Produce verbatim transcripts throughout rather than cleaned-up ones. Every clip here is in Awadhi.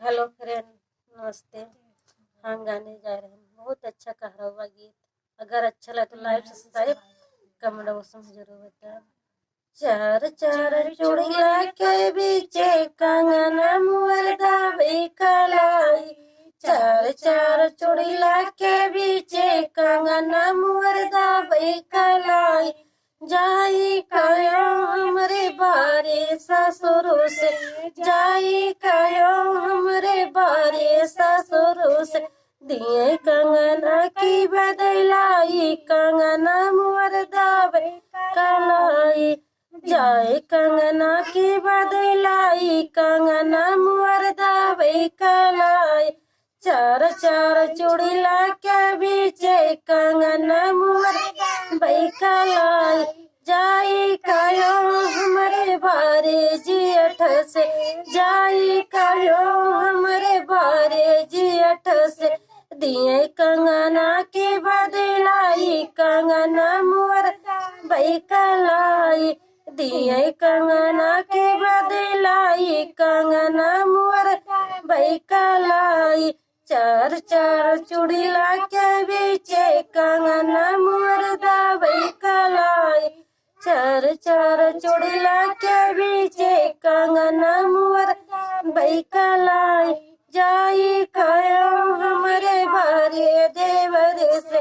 Hello friend, नमस्ते। हम गाने जा रहे हैं, बहुत अच्छा कहरवा गीत। अगर अच्छा लगे तो like, subscribe, comment अवश्य में जरूर बताएं। चार चार चूड़िया के बीचे कंगना मोर दाबे कलाई, चार चार चूड़िया के बीचे कंगना मोर दाबे कलाई। जाई कहो हमरे बारे ससुर से, जाई कहो हमरे बारे ससुर से, दिए कंगना की बदलाई, कंगना मोर दाबे कलाई। जाए कंगना की बदलाई, कंगना मोर दाबे कलाई। चार चार चूड़िया के बीचे कंगना मोर दाबे कलाई। जाई कहो हमरे बारे जेठ से, जाई कहो हमरे बारे जेठ से, दिए कंगना के बदलाई, कंगना मोर दाबे कलाई। दिए कंगना के बदलाई, कंगना मोर दाबे कलाई। चार चार चूड़िया के बीचे कंगना मोर दाबे कलाई, चार चार चूड़िया के बीचे कंगना मोर दाबे कलाई। जाई कहो हमरे बारे देवर से,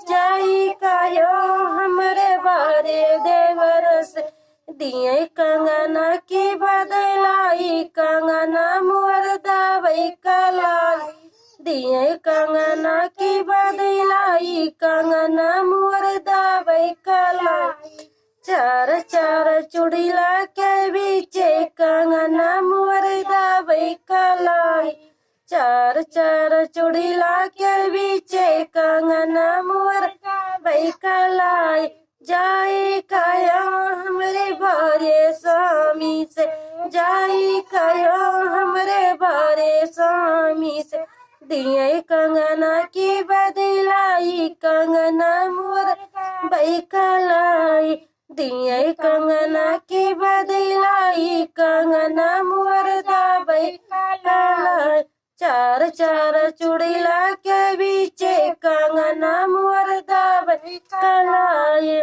जाई कहो हमरे बारे देवर से, दिए कंगना की बदलाई, कंगना मोर दाबे कलाई। दिए कंगना की बदलाई, कंगना मोर दाबे कलाई। चार चार चूड़िया के बीचे कंगना मोर दाबे कलाई। चार चार चूड़िया के बीचे कंगना मोर दाबे कलाई। जाई कहो हमरे बारे स्वामी से, जाई कहो हमरे बारे स्वामी से, दिए कंगना की बदलाई, कंगना मोर दाबे कलाई। दिए कंगना की बदलाई, कंगना मोर दाबे कलाई। चार चार चूड़िया के बीचे कंगना मोर दाबे कलाई।